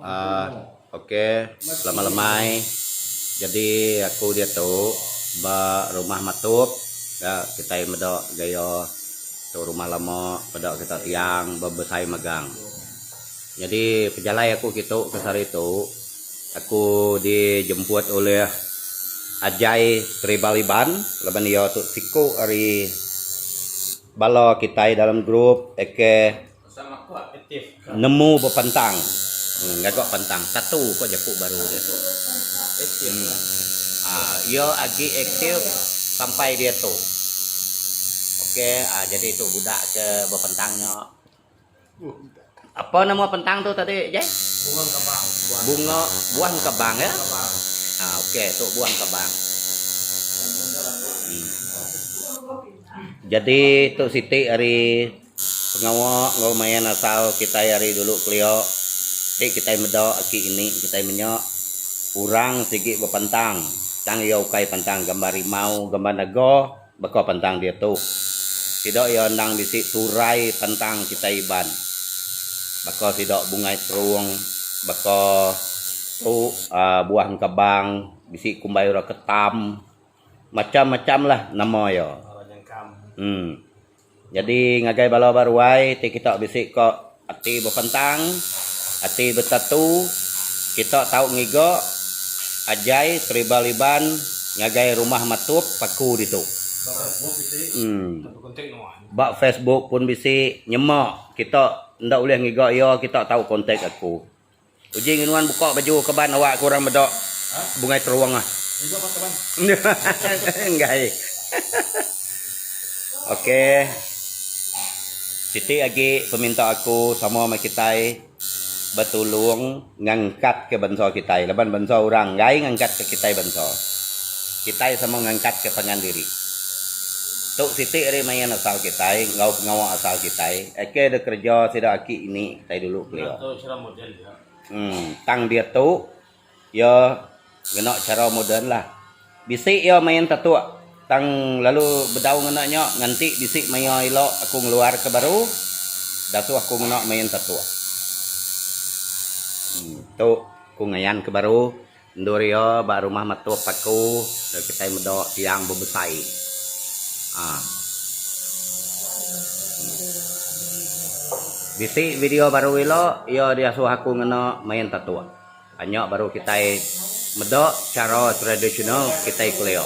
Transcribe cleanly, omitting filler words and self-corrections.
Aaa ok selamat lemai jadi aku diatu ba rumah matup ga kitai meda gaya tu rumah lama peda kita tiang bebesai megang. Nyadi pejalai aku kitu ke sehari tu aku dijemput oleh Ajai Tribal Iban laban iya tu siku ari bala kitai dalam group AK. Nemu bepentang ngaga pentang tatu ko jaku baru diatu. Aaa iya agi aktif sampai diatu. Ok aaa jadi tu budak ke bepentang nya. Apa nama pentang tu tadi Jai? Bunga engkabang. Bunga buah engkabang ya. Aaa ok tu buah engkabang. Jadi tu siti ari Pengawa enggau main asal kitai ari dulu kelia ti kitai meda aki ini kitai menya orang sigi bepantang tang iya ukai pantang gambar rimau gambar naga baka pantang diatu. Sida iya endang bisi turai pantang kitai Iban baka sida bungai terung baka tu aaa buah engkabang bisi kumbai orang ketam macam-macam lah nama iya. Em. Nyadi ngagai bala ba ruai ti kita bisi ka ati bepentang, ati betatu, kita tau ngiga ajai Tribal Iban ngagai Rumah Matup Paku ditu. Ba Facebook bisi tauka kontak nuan. Ba Facebook pun bisi nyema kita enda ulih ngiga iya kita tau kontak aku. Uji ngi nuan buka baju kaban awak ke orang meda bungai terung ah. Enggai. Ok. Siti agi peminta aku sama meh kitai betulung ngangkat ke bansa kitai laban bansa orang enggai ngangkat ke kitai bansa. Kitai sama ngangkat ke pangan diri. Tu siti ari main asal kitai enggau pengawa asal kitai ake de kereja sida aki ini. Kitai dulu kelia. Em tang diatu iya ngena chara moden lah. Bisi iya main tatuk tang lalu bedau ngena nya nganti bisi maya ila aku ngeluar ke baru dasuh aku ngena main tatuk. Em tu ku ngayan ke baru Endur iya ba rumah metup aku lalu kitai meda tiang bebesai. Aa. Bisi video baru ila iya diasuh aku ngena main tatuk. Nya baru kitai meda chara tradisional kitai kelia.